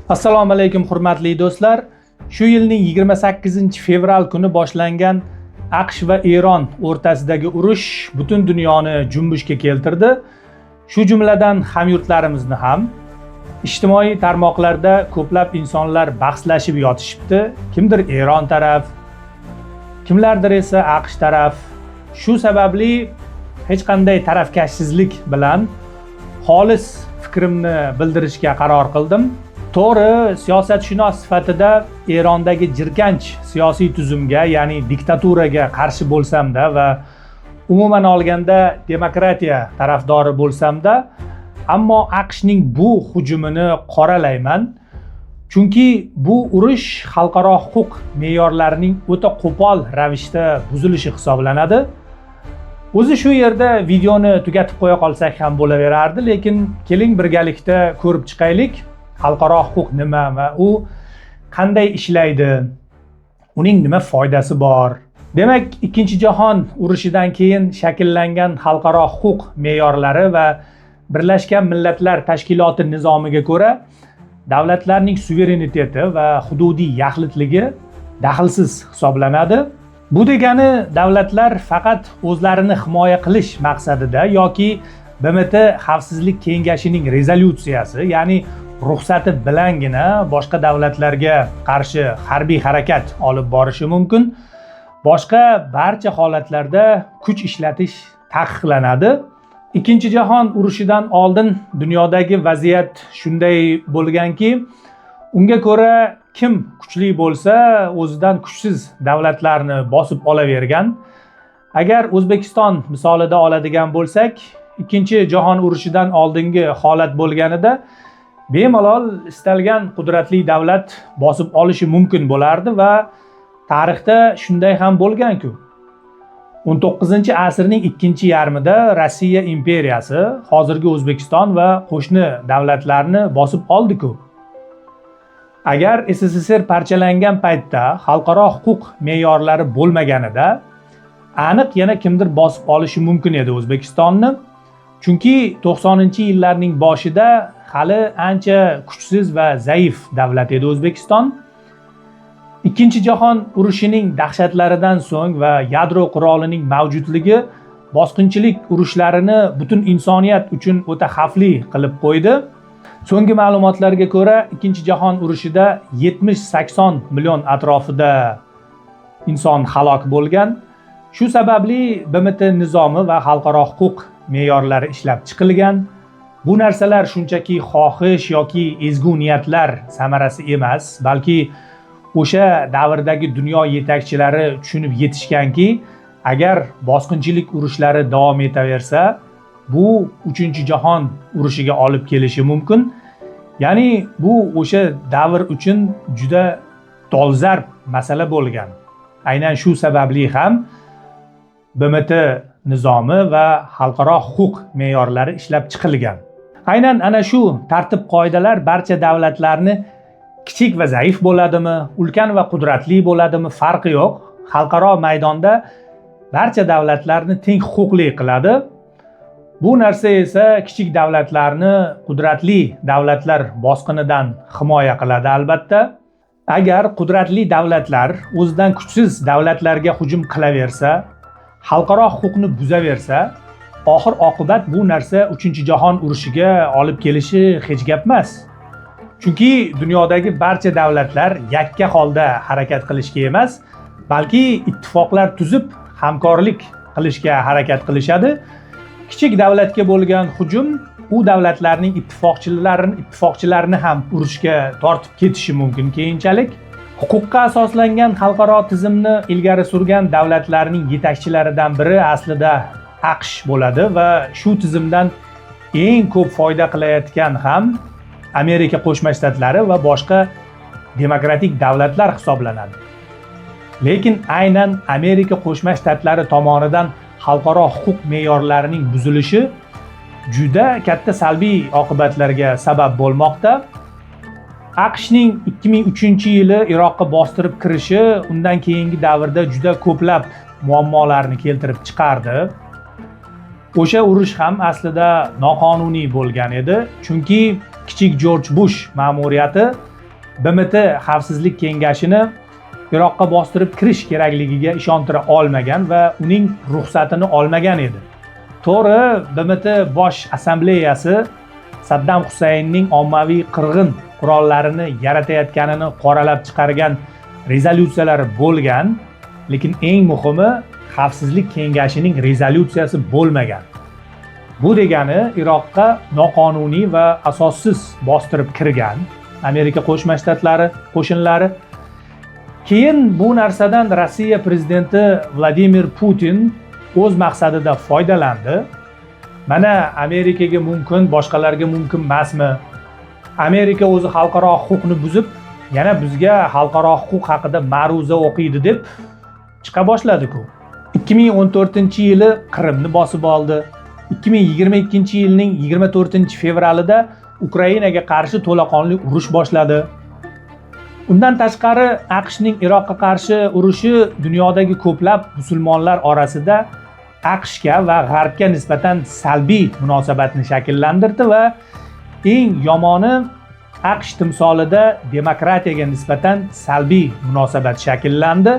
Assalomu alaykum, hurmatli do'stlar. Shu yilning 28 fevral kuni boshlangan AQSh va Eron o'rtasidagi urush butun dunyoni junbushga keltirdi. Shu jumladan hamyurtlarimizni ham. Ijtimoiy tarmoqlarda ko'plab insonlar bahslashib yotishibdi. Kimdir Eron taraf, kimlardir esa AQSh taraf. Shu sababli hech qanday tarafkashsizlik bilan xolis fikrimni bildirishga qaror qildim. To'g'ri, siyosatshunos sifatida Erondagi jirkanch siyosiy tuzumga, ya'ni diktaturaga qarshi bo'lsamda va umuman olganda demokratiya tarafdori bo'lsamda, ammo AQShning bu hujumini qoralayman. Chunki bu urush xalqaro huquq me'yorlarining o'ta qo'pol ravishda buzilishi hisoblanadi. O'zi shu yerda videoni tugatib qo'ya qolsak ham bo'laverardi, lekin keling, birgalikda ko'rib chiqaylik. Xalqaro huquq nima va u qanday ishlaydi? Uning nima foydasi bor? Demak, Ikkinchi jahon urushidan keyin shakllangan xalqaro huquq me'yorlari va Birlashgan Millatlar Tashkiloti nizomiga ko'ra, davlatlarning suvereniteti va hududiy yaxlitligi daxlsiz hisoblanadi. Bu degani, davlatlar faqat o'zlarini himoya qilish maqsadida yoki BMT Xavfsizlik Kengashining rezolyutsiyasi, ya'ni ruxsati bilangina boshqa davlatlarga qarshi harbiy harakat olib borishi mumkin. Boshqa barcha holatlarda kuch ishlatish taqiqlanadi. Ikkinchi jahon urushidan oldin dunyodagi vaziyat shunday bo'lganki, unga ko'ra kim kuchli bo'lsa, o'zidan kuchsiz davlatlarni bosib olavergan. Agar O'zbekiston misolida oladigan bo'lsak, Ikkinchi jahon urushidan oldingi holat bo'lganida bemalol istalgan qudratli davlat bosib olishi mumkin bo'lardi va tarixda shunday ham bo'lgan-ku. 19 asrning ikkinchi yarmida Rossiya imperiyasi hozirgi O'zbekiston va qo'shni davlatlarni bosib oldi-ku. Agar SSSR parchalangan paytda xalqaro huquq me'yorlari bo'lmaganida, aniq yana kimdir bosib olishi mumkin edi O'zbekistonni. Chunki 90-yillarning boshida hali ancha kuchsiz va zaif davlat edi O'zbekiston. Ikkinchi jahon urushining dahshatlaridan so'ng va yadro qurolining mavjudligi bosqinchilik urushlarini butun insoniyat uchun o'ta xavfli qilib qo'ydi. So'nggi ma'lumotlarga ko'ra, Ikkinchi jahon urushida 70-80 million atrofida inson halok bo'lgan. Shu sababli BMT nizomi va xalqaro huquq me'yorlari ishlab chiqilgan. Bu narsalar shunchaki xohish yoki ezgu niyatlar samarasi emas, balki o'sha davrdagi dunyo yetakchilari tushunib yetishganki, agar bosqinchilik urushlari davom etaversa, bu Uchinchi jahon urushiga olib kelishi mumkin. Ya'ni bu o'sha davr uchun juda dolzarb masala bo'lgan. Aynan shu sababli ham BMT nizomi va xalqaro huquq me'yorlari ishlab chiqilgan. Aynan ana shu tartib qoidalar barcha davlatlarni, kichik va zaif bo'ladimi, ulkan va qudratli bo'ladimi, farqi yo'q, xalqaro maydonda barcha davlatlarni teng huquqli qiladi. Bu narsa esa kichik davlatlarni qudratli davlatlar bosqinidan himoya qiladi albatta. Agar qudratli davlatlar o'zidan kuchsiz davlatlarga hujum qilaversa, xalqaro huquqni buzaversa, oxir oqibat bu narsa Uchinchi jahon urushiga olib kelishi hech gap emas. Chunki dunyodagi barcha davlatlar yakka holda harakat qilishga emas, balki ittifoqlar tuzib, hamkorlik qilishga harakat qilishadi. Kichik davlatga bo'lgan hujum u davlatlarning ittifoqchilarini ham urushga tortib ketishi mumkin keyinchalik. Huquqqa asoslangan xalqaro tizimni ilgari surgan davlatlarning yetakchilaridan biri aslida AQSh bo'ladi va shu tizimdan eng ko'p foyda qilayotgan ham Amerika Qo'shma Shtatlari va boshqa demokratik davlatlar hisoblanadi. Lekin aynan Amerika Qo'shma Shtatlari tomonidan xalqaro huquq me'yorlarining buzilishi juda katta salbiy oqibatlarga sabab bo'lmoqda. AQShning 2003 yili Iroqqa bostirib kirishi undan keyingi davrda juda ko'plab muammolarni keltirib chiqardi. O'sha urush ham aslida noqonuniy bo'lgan edi, chunki kichik Jorj Bush ma'muriyati BMT Xavfsizlik Kengashini Iroqqa bostirib kirish kerakligiga ishontira olmagan va uning ruxsatini olmagan edi. To'g'ri, BMT Bosh Assambleyasi Saddam Husaynning ommaviy qirg'in qurollarini yaratayotganini qoralab chiqargan rezolyutsiyalari bo'lgan, lekin eng muhimi, Xavfsizlik Kengashining rezolyutsiyasi bo'lmagan. Bu degani, Iroqqa noqonuniy va asossiz bostirib kirgan Amerika Qo'shma Shtatlari qo'shinlari. Keyin bu narsadan Rossiya prezidenti Vladimir Putin o'z maqsadida foydalandi. Mana, Amerikaga mumkin, boshqalarga mumkin emasmi? Amerika o'zi xalqaro huquqni buzib, yana bizga xalqaro huquq haqida ma'ruza o'qiydi, deb chiqa boshladi-ku. 2014 yili Qrimni bosib oldi. 2022 yilning 24 fevralida Ukrainaga qarshi to'laqonli urush boshladi. Undan tashqari, AQShning Iroqqa qarshi urushi dunyodagi ko'plab musulmonlar orasida AQShga va G'arbga nisbatan salbiy munosabatni shakllantirdi va eng yomoni, AQSh timsolida demokratiyaga nisbatan salbiy munosabat shakllandi.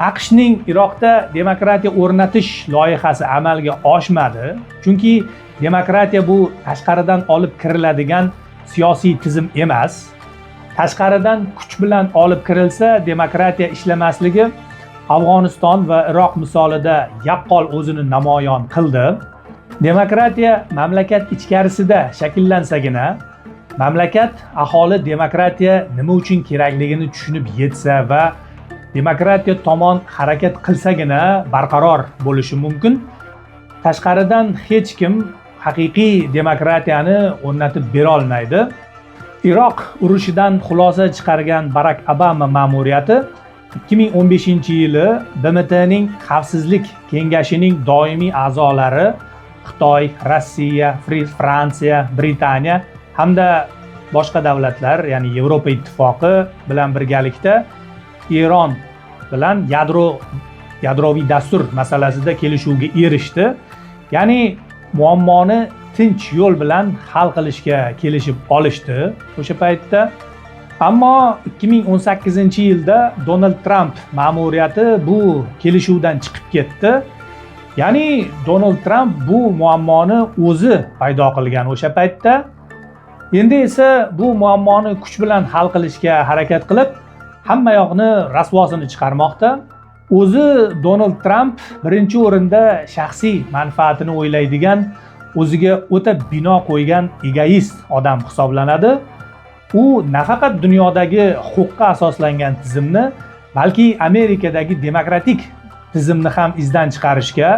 AQShning Iroqda demokratiya o'rnatish loyihasi amalga oshmadi, chunki demokratiya bu tashqaridan olib kiriladigan siyosiy tizim emas. Tashqaridan kuch bilan olib kirilsa, demokratiya ishlamasligi Afg'oniston va Iroq misolida yaqqol o'zini namoyon qildi. Demokratiya mamlakat ichkarisida shakllansagina, mamlakat aholi demokratiya nima uchun kerakligini tushunib yetsa va demokratiya tomon harakat qilsagina barqaror bo'lishi mumkin. Tashqaridan hech kim haqiqiy demokratiyani o'rnatib berolmaydi. Iroq urushidan xulosa chiqargan Barak Obama ma'muriyati 2015 yili BMTning Xavfsizlik Kengashining doimiy a'zolari Xitoy, Rossiya, Fransiya, Britaniya hamda boshqa davlatlar, ya'ni Yevropa Ittifoqi bilan birgalikda Eron bilan yadroviy dastur masalasida kelishuvga erishdi, ya'ni muammoni tinch yo'l bilan hal qilishga kelishib olishdi o'sha paytda. Ammo 2018 yilda Donald Tramp ma'muriyati bu kelishuvdan chiqib ketdi, ya'ni Donald Tramp bu muammoni o'zi paydo qilgan o'sha paytda. Endi esa bu muammoni kuch bilan hal qilishga harakat qilib, hamma yoqni rasvosini chiqarmoqda. O'zi Donald Tramp birinchi o'rinda shaxsiy manfaatini o'ylaydigan, o'ziga o'ta bino qo'ygan egoist odam hisoblanadi. U nafaqat dunyodagi huquqqa asoslangan tizimni, balki Amerikadagi demokratik tizimni ham izdan chiqarishga,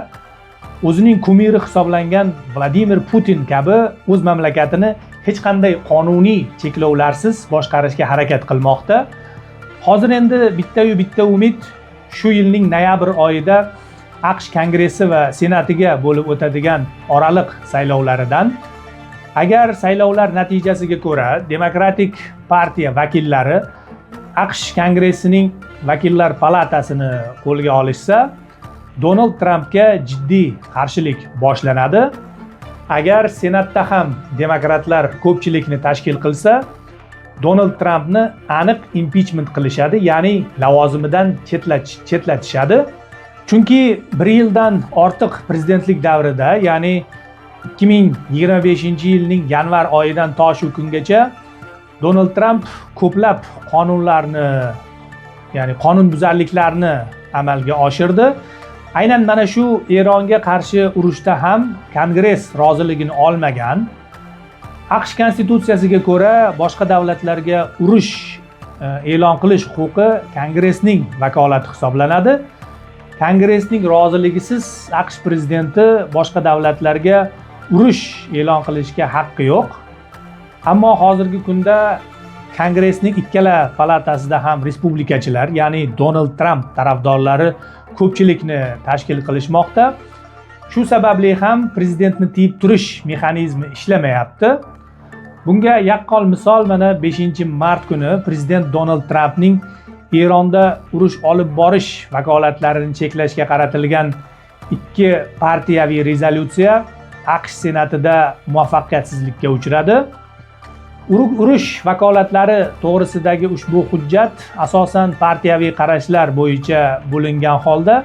o'zining kumiri hisoblangan Vladimir Putin kabi o'z mamlakatini hech qanday qonuniy cheklovlarsiz boshqarishga harakat qilmoqda. Hozir endi bittayu bitta umid shu yilning noyabr oyida AQSh Kongressi va Senatiga bo'lib o'tadigan oraliq saylovlaridan. Agar saylovlar natijasiga ko'ra Demokratik partiya vakillari AQSh Kongressining Vakillar palatasini qo'lga olishsa, Donald Trampga jiddiy qarshilik boshlanadi. Agar Senatda ham demokratlar ko'pchilikni tashkil qilsa, Donald Trampni aniq impichment qilishadi, ya'ni lavozimidan chetlatishadi, chunki bir yildan ortiq prezidentlik davrida, ya'ni 2025 yilning yanvar oyidan to shu kungacha Donald Tramp ko'plab qonunlarni, ya'ni qonunbuzarliklarni amalga oshirdi. Aynan mana shu Eronga qarshi urushda ham Kongress roziligini olmagan. AQSh konstitutsiyasiga ko'ra, boshqa davlatlarga urush e'lon qilish huquqi Kongressning vakolati hisoblanadi. Kongressning roziligisiz AQSh prezidenti boshqa davlatlarga urush e'lon qilishga haqqi yo'q. Ammo hozirgi kunda Kongressning ikkala palatasida ham respublikachilar, ya'ni Donald Tramp tarafdorlari ko'pchilikni tashkil qilishmoqda. Shu sababli ham prezidentni tiyib turish mexanizmi ishlamayapti. Bunga yaqqol misol mana 5 mart kuni prezident Donald Trampning Eronda urush olib borish vakolatlarini cheklashga qaratilgan ikki partiyaviy rezolyutsiya AQSh Senatida muvaffaqiyatsizlikka uchradi. Urush vakolatlari to'g'risidagi ushbu hujjat asosan partiyaviy qarashlar bo'yicha bo'lingan holda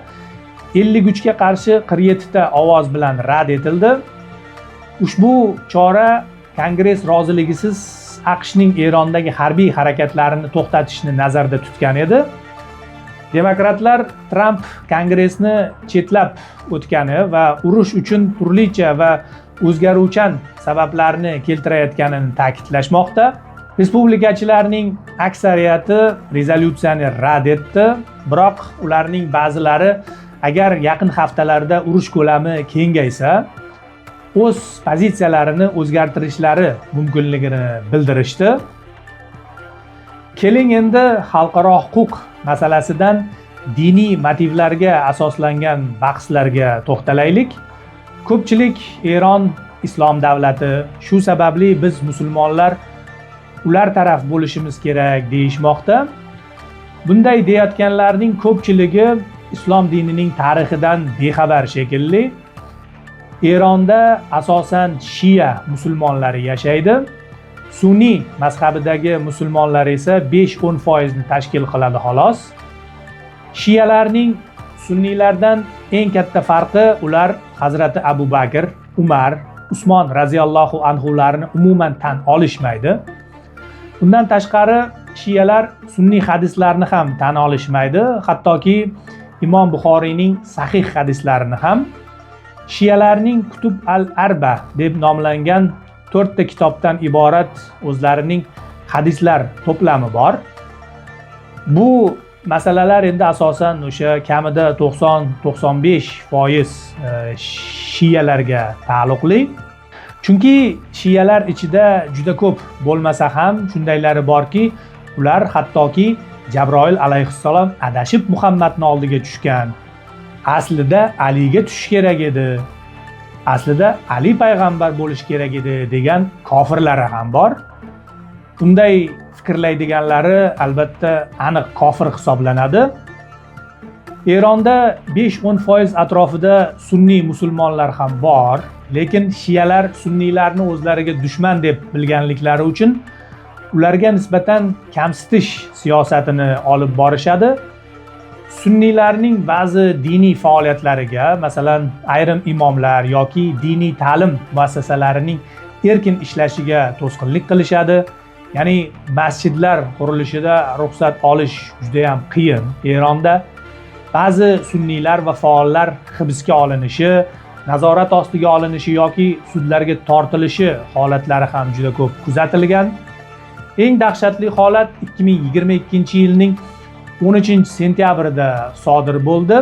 53 ga qarshi 47 ta ovoz bilan rad etildi. Ushbu chora Kongress roziligisiz AQShning Erondagi harbiy harakatlarini to'xtatishni nazarda tutgan edi. Demokratlar Tramp Kongressni chetlab o'tgani va urush uchun turlicha va o'zgaruvchan sabablarni keltirayotganini ta'kidlashmoqda. Respublikachilarning aksariyati rezolyutsiyani rad etdi, biroq ularning ba'zilari agar yaqin haftalarda urush ko'lami kengaysa, o'z pozitsiyalarini o'zgartirishlari mumkinligini bildirishdi. Keling, endi xalqaro huquq masalasidan diniy motivlarga asoslangan bahslarga to'xtalaylik. Ko'pchilik Eron islom davlati, shu sababli biz musulmonlar ular taraf bo'lishimiz kerak deyishmoqda. Bunday deyayotganlarning ko'pchiligi islom dinining tarixidan bexabar shekilli. Eronda asosan shia musulmonlari yashaydi. Sunniy mazhabidagi musulmonlar esa 5-10 foizni tashkil qiladi, xolos. Shiyalarning sunniylardan eng katta farqi, ular Hazrati Abu Bakr, Umar, Usmon raziyallohu anhularni umuman tan olishmaydi. Undan tashqari, shiyalar sunniy hadislarni ham tan olishmaydi, hattoki Imom Buxoriyning sahih hadislarini ham. Shiyalarning Kutub al Arba deb nomlangan to'rtta kitobdan iborat o'zlarining hadislar to'plami bor. Bu masalalar endi asosan o'sha kamida 90-95% shiyalarga taalluqli, chunki shiyalar ichida juda ko'p bo'lmasa ham shundaylari borki, ular hattoki Jabroil alayhissalom adashib Muhammadni oldiga tushgan, aslida Aliga tushish kerak edi, aslida Ali payg'ambar bo'lishi kerak edi degan kofirlari ham bor. Bunday fikrlaydiganlari albatta aniq kofir hisoblanadi. Eronda 5-10% atrofida sunniy musulmonlar ham bor, lekin shiyalar sunniylarni o'zlariga dushman deb bilganliklari uchun ularga nisbatan kamsitish siyosatini olib borishadi. Sunniylarning ba'zi diniy faoliyatlariga, masalan, ayrim imomlar yoki diniy ta'lim muassasalarining erkin ishlashiga to'sqinlik qilishadi. Ya'ni masjidlar qurilishida ruxsat olish judayam qiyin Eronda. Ba'zi sunniylar va faollar hibsga olinishi, nazorat ostiga olinishi yoki sudlarga tortilishi holatlari ham juda ko'p kuzatilgan. Eng dahshatli holat 2022 yilning 13 sentyabrida sodir bo'ldi.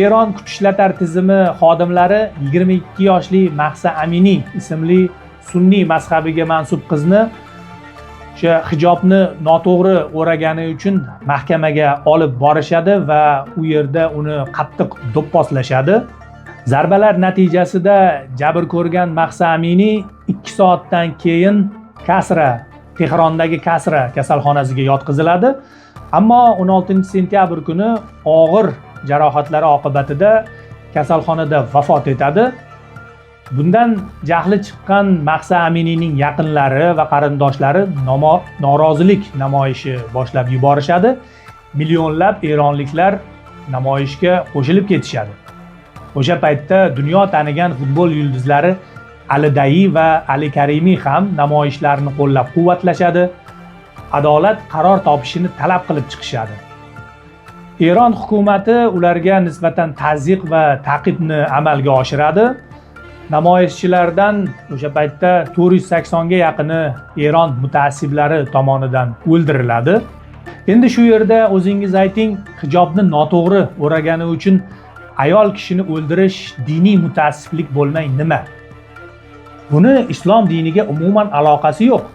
Eron kuch ishlatar tizimi xodimlari 22 yoshli Mahsa Aminiy ismli sunniy mazhabiga mansub qizni o'sha hijobni noto'g'ri o'ragani uchun mahkamaga olib borishadi va u yerda uni qattiq do'pposlashadi. Zarbalar natijasida jabr ko'rgan Mahsa Aminiy 2 soatdan keyin Kasra, Tehrondagi Kasra kasalxonasiga yotqiziladi, ammo 16 sentyabr kuni og'ir jarohatlari oqibatida kasalxonada vafot etadi. Bundan jahli chiqqan Mahsa Aminiyning yaqinlari va qarindoshlari norozilik namoyishi boshlab yuborishadi. Millionlab eronliklar namoyishga qo'shilib ketishadi. O'sha paytda dunyo tanigan futbol yulduzlari Ali Dayi va Ali Karimiy ham namoyishlarni qo'llab quvvatlashadi, adolat qaror topishini talab qilib chiqishadi. Eron hukumati ularga nisbatan tazyiq va ta'qibni amalga oshiradi. Namoyishchilardan o'sha paytda 480 ga yaqini Eron mutaassiblari tomonidan o'ldiriladi. Endi shu yerda o'zingiz ayting, hijobni noto'g'ri o'ragani uchun ayol kishini o'ldirish diniy mutaassiblik bo'lmay nima? Buni islom diniga umuman aloqasi yo'q,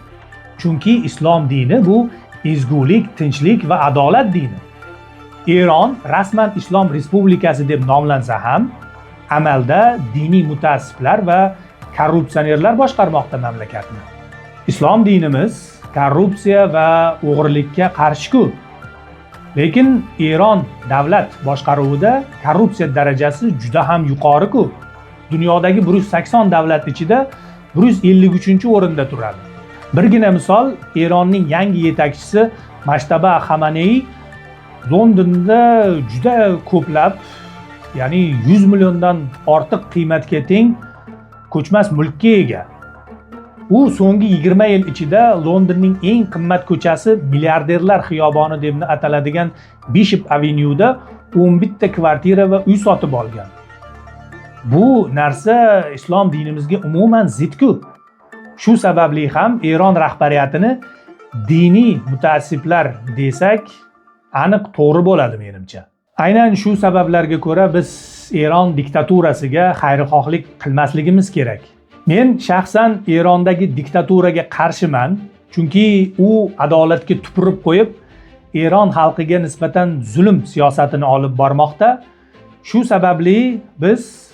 chunki islom dini bu ezgulik, tinchlik va adolat dini. Eron rasman islom respublikasi deb nomlansa ham, amalda diniy mutaassiblar va korrupsionerlar boshqarmoqda mamlakatni. Islom dinimiz korrupsiya va o'g'irlikka qarshi-ku, lekin Eron davlat boshqaruvida korrupsiya darajasi juda ham yuqori-ku. Dunyodagi 180 davlat ichida 153 o'rinda turadi. Birgina misol, Eronning yangi yetakchisi Mojtaba Xamaney Londonda juda ko'plab, ya'ni 100 milliondan ortiq qiymatga teng ko'chmas mulkka ega. U so'nggi 20 yil ichida Londonning eng qimmat ko'chasi, milliarderlar xiyoboni deb ataladigan Bishop Avenyuda 11 ta kvartira va uy sotib olgan. Bu narsa islom dinimizga umuman zid-ku. Shu sababli ham Eron rahbariyatini diniy mutaassiblar desak, aniq to'g'ri bo'ladi menimcha. Aynan shu sabablarga ko'ra biz Eron diktaturasiga xayrixohlik qilmasligimiz kerak. Men shaxsan Erondagi diktaturaga qarshiman, chunki u adolatga tupurib qo'yib, Eron xalqiga nisbatan zulm siyosatini olib bormoqda. Shu sababli biz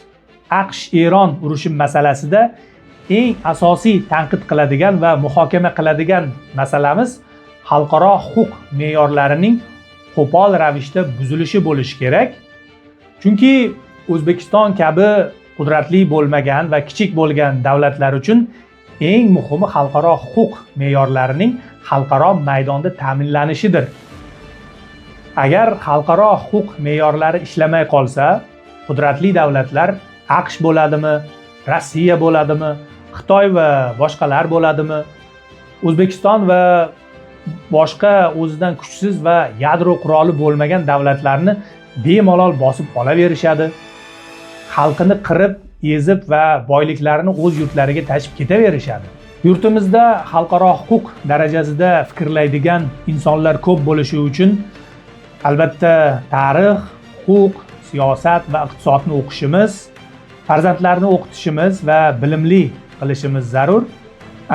AQSh Eron urushi masalasida eng asosiy tanqid qiladigan va muhokama qiladigan masalamiz xalqaro huquq me'yorlarining qo'pol ravishda buzilishi bo'lishi kerak. Chunki O'zbekiston kabi qudratli bo'lmagan va kichik bo'lgan davlatlar uchun eng muhimi xalqaro huquq me'yorlarining xalqaro maydonda ta'minlanishidir. Agar xalqaro huquq me'yorlari ishlamay qolsa, qudratli davlatlar, AQSh bo'ladimi, Rossiya bo'ladimi, Xitoy va boshqalar bo'ladimi, O'zbekiston va boshqa o'zidan kuchsiz va yadro quroli bo'lmagan davlatlarni bemalol bosib olaverishadi. Xalqini qirib, ezib va boyliklarini o'z yurtlariga tashib ketaverishadi. Yurtimizda xalqaro huquq darajasida fikrlaydigan insonlar ko'p bo'lishi uchun albatta tarix, huquq, siyosat va iqtisodni o'qishimiz, farzandlarni o'qitishimiz va bilimli qilishimiz zarur.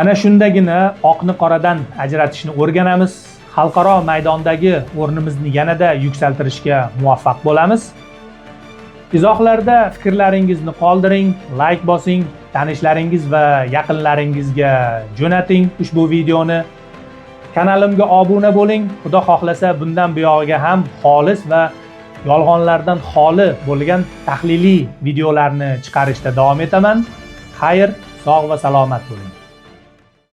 Ana shundagina oqni qoradan ajratishni o'rganamiz, xalqaro maydondagi o'rnimizni yanada yuksaltirishga muvaffaq bo'lamiz. Izohlarda fikrlaringizni qoldiring, layk bosing, tanishlaringiz va yaqinlaringizga jo'nating ushbu videoni. Kanalimga obuna bo'ling. Xudo xohlasa, bundan buyog'iga ham xolis va yolg'onlardan xoli bo'lgan tahliliy videolarni chiqarishda davom etaman. Xayr, sog' va salomat bo'ling.